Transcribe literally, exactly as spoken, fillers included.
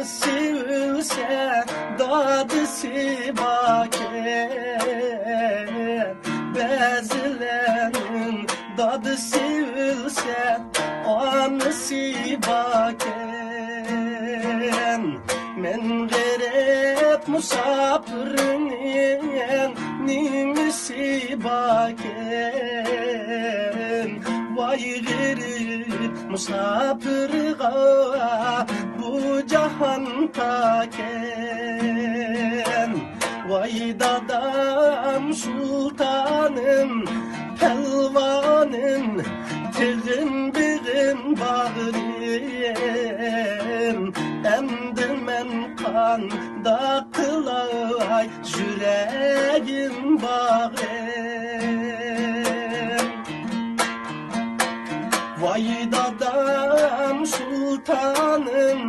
سۆيسە دادىسى باركەن، بەزىلەرنىڭ دادىسى ئۆلسە ئانىسى باركەن. مەن غېرىب مۇساپىرنىڭ نېمىسى باركەن؟ ۋاي غېرىب مۇساپىرغا بۇ جاھان تاكەن. ۋاي دادام سۇلتانىم، پەلۋانىم، تىغىم، بېغىم، باغرىم. ئەمدى مەن قانداق قىلاي، يۈرەگىم، باغرىم؟ ۋاي دادام سۇلتانىم،